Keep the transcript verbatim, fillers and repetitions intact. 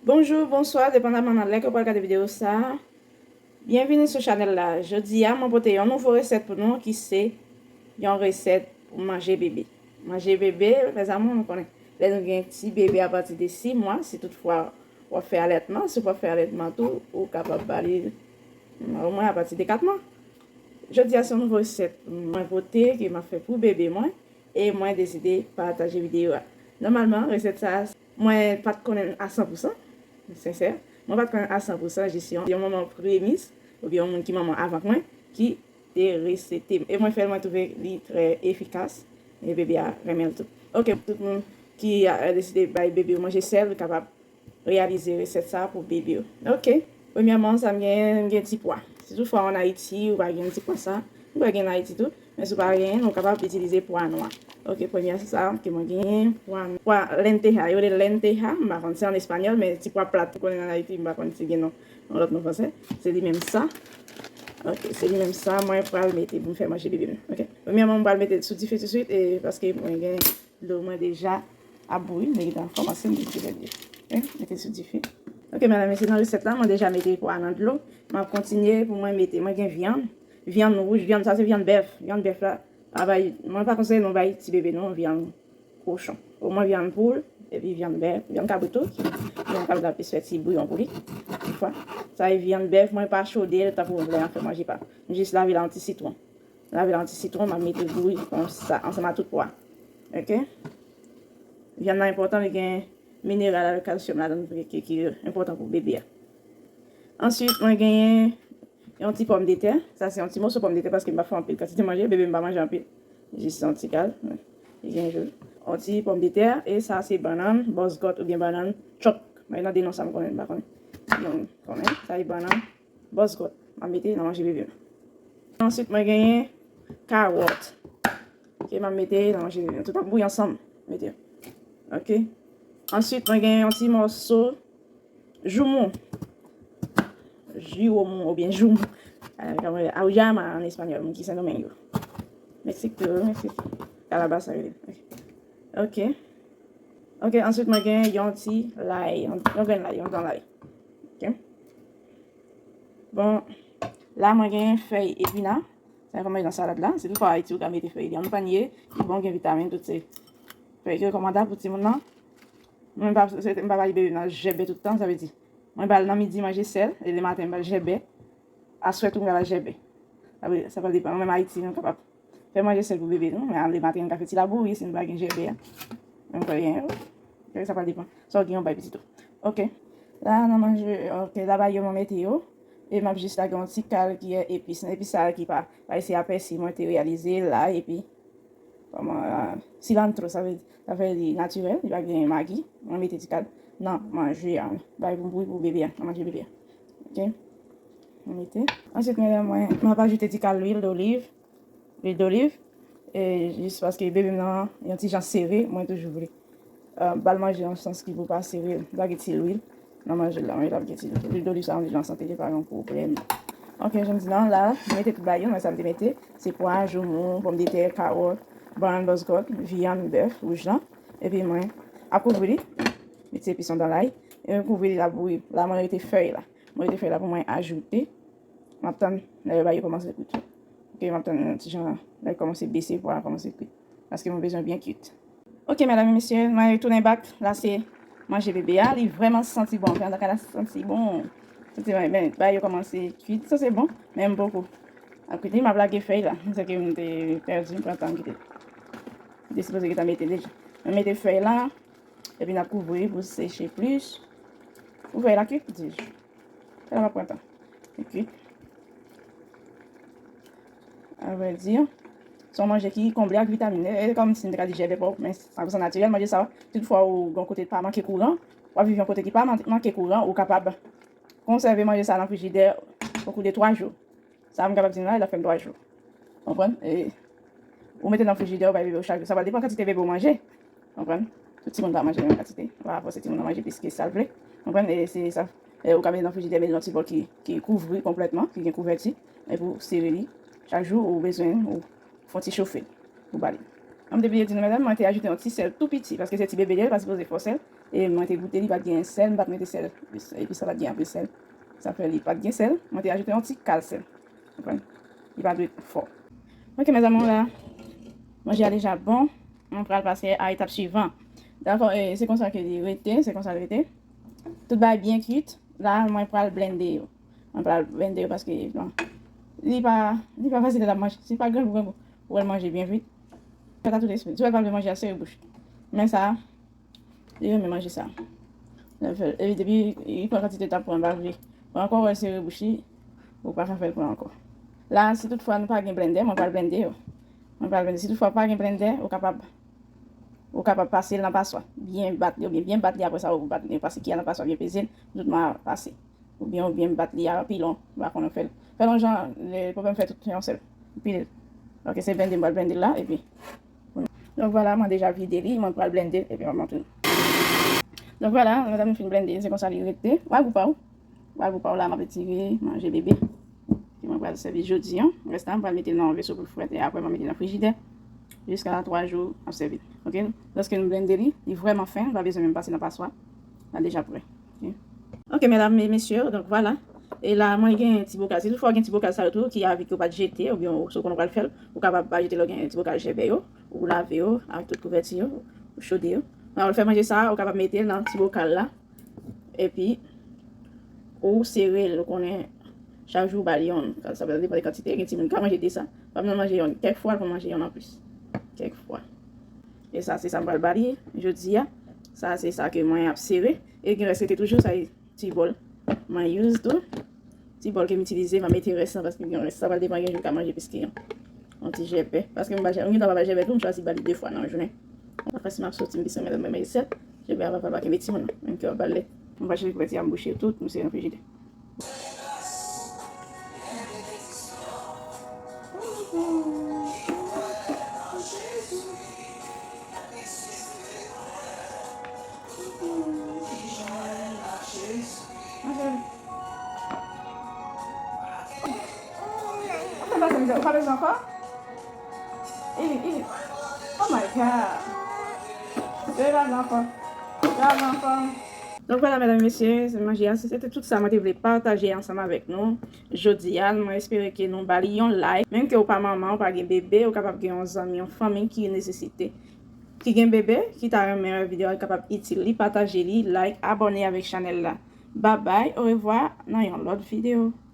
Bonjou, bonswa, depandaman nan lè ke w pral gade videyo sa a. Byenvini sou chanèl la. Jodi a, mwen pote yon nouvo resèt pou nou ki se yon resèt pou manje bebe. Manje bebe, mezanmi, nou konnen lè nou gen ti bebe apati de sis mwa, si toutfwa w ap fè alètman, si w p ap fè alètman tou, ou kapab ba li omwen apati de kat mwa. Jodi a, se yon nouvo resèt mwen pote ke m ap fè pou bebe mwen. E mwen deside pataje videyo a. Nòmalman, resèt sa a, mwen pa t konnen l a san pou san, sensè. Mwen pa t konnen l a san pou san, jis yon, yon manman premis, oubyen yon moun ki manman avan k mwen, ki te resete m. E mwen fè l, mwen twouve li trè efikas, e bebe a renmen l tou. Ok, tout moun ki a, a deside bay bebe yo manje sèl, kapab reyalize resèt sa pou bebe yo. Ok, premyèman, sa m gen, m gen ti pwa. Si toutfwa w ann Ayiti, ou pa gen ti pwa sa, ou pa gen ann Ayiti tou, men si w pa genyen, nou kapab itilize pwa nwa. Ok, premyè sa ke mwen genyen, pwa, pwa lenteja, yo rele lenteja, m pa konn si an espanyòl, men ti pwa plat, ou konnen ann Ayiti, m pa konn si gen non, yon lòt non fransè. Se li menm sa. Ok, se li menm sa, mwen pral mete pou m fè manje bebe m. Ok, premyèman, m pral mete l sou dife tousuit, e paske mwen gen dlo mwen deja ap bouyi, m gentan kòmanse, m gentan bouyi. Ok, mete sou dife. Ok, medam, mesye, nan resèt la, mwen deja mete pwa nan dlo. M ap kontinye pou mwen mete, mwen gen vyann. Vyann wouj, vyann sa se vyann bèf. Vyann bèf la, pa bay, mwen pa konseye nou bay ti bebe nou vyann kochon. Omwen vyann poul, epi vyann bèf, vyann kabrit tou. Vyann kabrit la plis fè ti bouyon pou li. Yon fwa. Sa e vyann bèf, mwen pa chode l tankou lè n ap fè manje pa. M jis lave l ak yon ti sitwon. Lave l ak yon ti sitwon, m ap mete bouyi konsa, ansanm ak tout pwa. Ok? Vyann nan enpòtan, li gen mineral avèk kalsyòm ladan l ki, ki, ki enpòtan pou bebe a. Answit, mwen genyen yon ti pòmdetè. Sa se yon ti moso pòmdetè paske m pa fè anpil kantite manje, bebe m pa manje anpil. Jis yon ti kal. Li gen jou. Yon ti pòmdetè, e sa se bannann bòzgòt oubyen bannann chòk. Mwen nan de non sa m konnen, m pa konnen. Non, konnen. Sa e bannann bòzgòt. M ap mete nan manje bebe m. Answit, mwen genyen kawòt. Ok, m ap mete nan manje bebe m. Tout ap bouyi ansanm. Mete. Ok. Answit, mwen genyen yon ti mòso joumou. Jiwomou oubyen joumou. Eh, kòman yo rele? Auyama an espanyòl, moun ki Sendomeng yo. Meksik tou, Meksik. Kalabasa yo rele. Ok. Ok. Ok, answit mwen gen yon ti lay, yon, yon grenn lay, yon grenn lay. Ok. Bon, la mwen gen fèy epina. Sa kòman nan salad la. Si toutfwa Ayiti ou ka mete fèy li an panye, li bon, gen vitamin, tout se fèy ki rekòmandab pou timoun nan. Mwen pa, se, m pa bay bebe nan jèbè tout tan, sa vle di, mwen ba l nan midi manje sèl, e lematen m ba l jèbè, aswè tou m ba l jèbè. Sa vle, sa pral depann. Mwen menm Ayiti, nou kapab fè manje sèl pou bebe nou, men lematen nou ka fè ti labouyi si nou pa gen jèbè a. Menm fè, ok, sa pral depann. Sa w gen yon bay pitit ou. Ok. La, nan manje, ok, la ba yo mwen mete yo. E m ap jis lage yon ti kal kiyè epis. Nan epis sa ki pa, pa isi a pèsi, mwen te reyalize la, epi kòman, ah, cilantro, sa vle, sa vle di natirèl, li pa gen magi. Mwen mete ti kal nan manje a, bay pou bouyi pou bebe a, nan manje bebe a. Ok. Mwen mete. Answit, mwen, mwen, mwen ap ajoute ti kal lwil doliv. Lwil doliv. E jis paske bebe m nan yon ti jan sere, mwen toujou vle, euh, ba l manje nan sans ki pou pa sere, lage ti lwil nan manje l la, manje l ap gen ti lwil. Lwil doliv sa, yon ti jan sante, li pa yon pwoblèm. Ok, jan m di nan la, m mete tout bagay yo, men sa m te mete, se pwa, joumou, pòmdetè, kawòt, bannann bòzgòt, vyann bèf wouj lan, epi mwen ap kouvri li, mete epis anndan lay, e mwen kouvri li la bouyi. La, mwen rete fèy la. Mwen rete fèy la pou mwen ajoute. M ap tann lè yo ba yo kòmanse kwit. Ok, m ap tann yon ti jan lè yo kòmanse bese pou a kòmanse kwit. Paske mwen bezwen byen kwit. Ok, medam e mesye, mwen retounen back. La se manje bebe a. Li vrèman santi bon. Fè antanke la santi bon. Santi bon, men ba yo kòmanse kwit. Sa se bon. Men m poko ap kwit li, m ap lage fèy la. Sa ke m te pèdi, m pran tan m kite. M te sipoze gentan mete deja. Mwen mete fèy la. Epi n ap kouvri pou seche plis. Pou fèy la kwit, di. Sa va pran tan. Li kwit. A vrè di, se yon manje ki konble ak vitamin. E, e kòm si m te ka di jèbè pa w, men san pou san natirèl, manje sa, tout fwa ou gen yon kote pa manke kouran, w ap viv yon kote ki pa man-, manke kouran, ou kapab konsève manje sa nan frijidè au cours de twa jou. Sa m kapab di nou la, l ap fè m twa jou. Konprann? E ou mete nan frijidè, ou bay bebe w chak jou. Sa va depann kantite bebe w manje. Konprann? Tout timoun pa manje menm kantite. Ou pa ka fòse timoun nan manje plis ke sa l vle. Konprann? E se sa. E ou ka mete nan frijidè, mete nan ti bòl ki, ki kouvri konplètman, ki gen kouvèti. Epi w sere li. Chak jou, ou bezwen, ou fè yon ti chofe l pou ba li. An, m te bliye di nou, medam, mwen te ajoute yon ti sèl tou piti, paske se ti bebe li ye, li pa sipoze fò sèl. E mwen te goute, li pa t gen sèl, m pa t mete sèl. Epi sa pa t gen anpil sèl. Sa fè li pa t gen sèl. Mwen te ajoute yon ti kal sèl. Konprann? Li pa dwe fò. Ok, mes amours, la, manje a deja bon. Mwen pral pase a etap swivan. Dakò, e, se konsa ke li rete, se konsa li rete. Tout bagay byen kuit. La, mwen pral blende yo. Mwen pral blende yo paske, bon, li pa, li pa fasil lè l ap manje. Se pa grangou, grangou. Ou wè l manje byen vit. Fèt a tout espri. Si w wè l pa vle manje a, sere bouch. Men sa, li renmen manje sa. Lè l fè l, epi depi li pran kantite tan pou l, pa vle. Ou ankò wè l sere bouch li, ou pa ka fè l pran ankò. La, si toutfwa nou pa gen blendè, mwen pral blende yo. Mwen pral blende. Si toutfwa pa gen blendè, ou kapab, ou kapab pase l nan paswa. Byen bat li, oubyen byen bat li, apre sa, ou bat li, pase ki a nan paswa, byen peze l, doutman pase. Oubyen, oubyen bat li a pilon, m pa konnen fè l. Fè l yon jan, le pwoblèm fè tout yon sèl. Pile l. Ok, se blende m pral blende l la, epi. Donk, vwala, mwen deja vide li, mwen pral blende l, epi mwen montre nou. Donk, vwala, medam, m fin blende, se konsa li rete. Wa gou pa w. Wa gou pa w la, m ap etire, manje bebe. Ki mwen pral sèvi jodi an. Rès la, m pral mete l nan yon veso pou l frèt, e apre, mwen mete l nan frijidè. Jiska twa jou, m ap sèvi l. Ok? Lòske nou blende li, li vrèman fen, nou pa bezwen menm pase nan paswa. L deja prè. Ok, medam e mesye, donk vwala. E la, mwen gen ti bokal. Si toutfwa w gen ti bokal sa yo tou, ki avik yo pa t jete, oubyen w, si w konnen w pral fè l, ou kapab pa jete lè w gen ti bokal jèbè yo, ou lave yo, ak tout kouvèti yo, ou chode yo. Mwen ap fè manje sa, ou kapab mete l nan ti bokal la, epi ou sere l, ou konnen, chak jou w ba l yonn, sa va depann de kantite, gen timoun ka manje de sa, pa bezwen manje yonn, kèk fwa l konn manje yonn anplis, kèk fwa. E sa, se sa m pral ba li jodi a. Sa, se sa ke mwen ap sere. E gen rès rete toujou, sa e ti bòl. Mwen use tou. Ti bòl ke m itilize, mwen mete rès lan, paske gen rès, sa pral depann, gen jou l ka manje plis ke yon, yon ti jèbè. Paske m pa, m gentan pa bay jèbè tou, m chwazi ba li de fwa nan jounen. Apre si m ap soti, m bezwen mete mwen manje sèl. Jèbè a pa, pa kenbe timoun nan, menm ke w ap ba l lèt. Mwen pa chèche pou ti a m bouche tout, m sere nan frijidè. Ou pa bezwen ankò? Ili, ili. Oh my God. Yo lave ankò. Lave ankò. Donk vwala, medam e mesye, se manje a, se te tout sa mwen te vle pataje ansanm avèk nou jodi a. Mwen espere ke nou ba li yon like. Menm ke w pa manman, w pa gen bebe, ou kapab gen yon zanmi, yon fanmi ki nesesite, ki gen bebe, ki ta renmen wè videyo a, kapab itil li, pataje li, like, abòne avèk chanèl la. Babay, orevwa, nan yon lòt videyo.